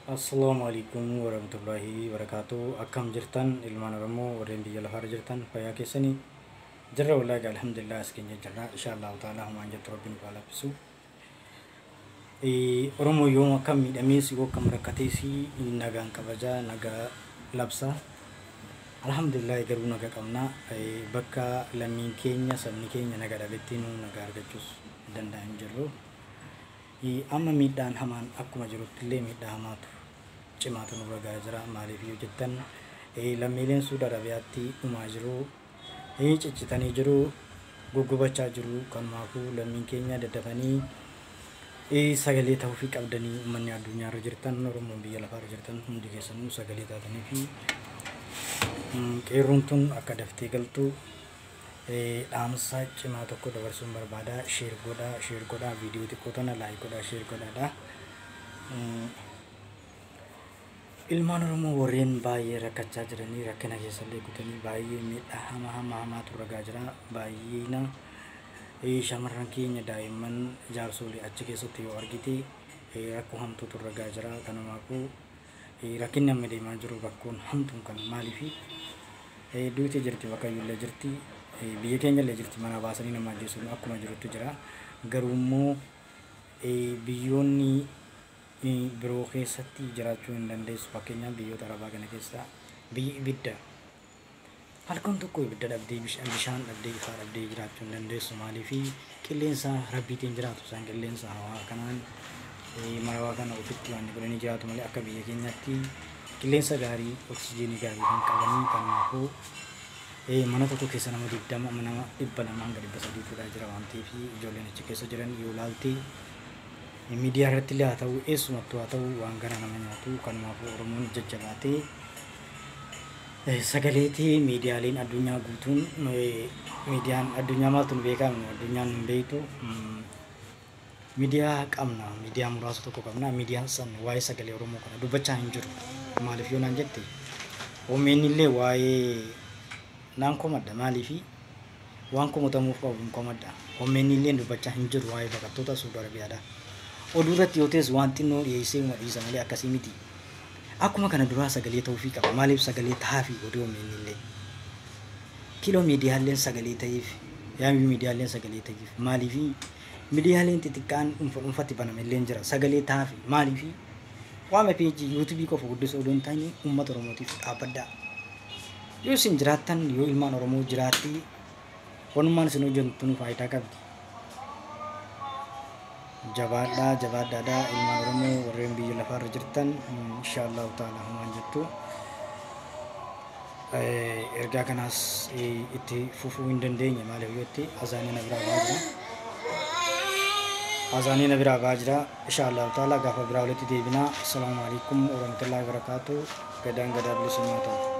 Assalaamu alaikum warahmatullahi wabarakatuh. Akkam jirtan ilmaan Oromoo warreen biyya lafaarra jirtan, fayyaa keessanii? Jirra wallaahi, alhamdulillah, as keenya jirra. Insha Allahu ta'ala humaan jettu rabbiin nu haa laaffisu. Oromoo yoom akkam miidhamees, yoo akkam rakkatees, nagaan kabajaa, nagaa labsa. Alhamdulillah, garuu nagaa qabna. Bakka lammiin keenya, sabni keenya nagaa dhabetti nu nagaa argachuus danda'a hin jirru. Amma miidhaan hamaan akkuma jirutti illee miidhaa hamaatu cimaatu nurra gahaa jira. Maaliif yoo jettan, lammiileen Suudi Arabiyaatti dhumaa jiru, ciccitanii jiru, guggubachaa jiru. Kanumaafuu lammiin keenya daddafanii sagalee ta'uufii qabdanii. Uummanni addunyaarra jirtan, Oromoon biyya lafaarra jirtan hundi keessanuu sagalee taatanii fi qeerroon tun akka daftee galtu dhaamsa cimaa tokko dabarsuun barbaada. Share godhaa, share godhaa, viidiyoo xiqqoo tana like godhaa, share godhaadha. Ilmaan Oromoo warreen baay'ee rakkachaa jiranii, rakkina keessallee kutanii, baay'ee miidhaa hamaa hamaa hamaatu irra gahaa jira. Baay'ina shamarran keenya, daa'imman, jaarsolii achi keessatti yoo argite, rakkoo hamtuutu irra gahaa jira. Kanumaafuu rakkinni amma deemaa jiru rakkoon hamtuun kan maaliifi duuti jirti, bakka iyyuullee jirti, biyya keenya illee jirti, mana baasanii nama ajjeesuun akkuma jirutti jira. Garuu immoo biyyoonni biroo keessatti jiraachuu hin dandeessu. Fakkeenyaaf biyyoota Arabaa kana keessa biyyi ibidda halkan tokko ibidda dhabdee, bishaan dhabdee, ifaa dhabdee jiraachuu hin dandeessu. Maaliifi qilleensa rabbiitiin jiraatu isaan, qilleensa hawaa kanaan marawaa kana ofitti waan godhanii jiraatu malee, akka biyya keenyaatti qilleensa gaarii, oksijiinii gaarii hin qabanii. Kanaafuu mana tokko keessa nama 20, nama 200 hanga 300 fuudhaa jira waan ta'eef, ijoolleen achi keessa jiran yoo ilaalte, miidiyaa irratti illee haa ta'u, eessumattuu haa ta'u, waan gara nama nyaatu. Kanumaafuu Oromoon jajjabaatee sagaleetii miidiyaaleen addunyaa guutuun, miidiyaan addunyaa maaltu nu beekamu, addunyaan nu beektu. Miidiyaa qabna, miidiyaa muraasa tokko qabna. Miidiyaan san waa'ee sagalee Oromoo kana dubbachaa hin jiru. Maaliif yoo naan jette, OMN illee waa'ee naan komadha. Maaliifi waan komatamuuf qabu hin komadha. OMN illee dubbachaa hin jiru waa'ee baqattoota Suudi Arabiyaadha. Oduu irratti yoo ta'es waan xinnoo dhiyeessee uma dhiisa malee akkasii miti. Akkuma kana duraa sagalee ta'uufii qaba. Maaliif sagalee tahaafii oduu OMN illee? Kiloo miidiyaaleen sagalee ta'eef, yaami miidiyaaleen sagalee ta'eef. Maaliifi miidiyaaleen xixiqqaan dhuunfa dhuunfatti baname illee jira, sagalee tahaafii. Maaliifi waama peejii yuutuubii qofa guddisuu odoo hin taane, uummata Oromootiif dhaabbadhaa. Yoo isin jiraattan, yoo ilmaan Oromoo jiraatti, wanummaan isin hojjettu faayidaa qabdi. Jabaadhaa, jabaadhaadhaa, ilmaan Oromoo warreen biyya lafaarra jirtan. Insha Allahu ta'ala humaan jettu. Ergaa kanaas itti fufuu hin dandeenye. Maaliif yoo azaanii na biraa ba'aa jira. Azaanii na biraa ba'aa jira. Insha Allahu ta'ala gaafa biraa walitti deebinaa. Assalaamu alaikum warahmatullahi wabarakaatu. Gadaan gadaa bilisummaa ta'u.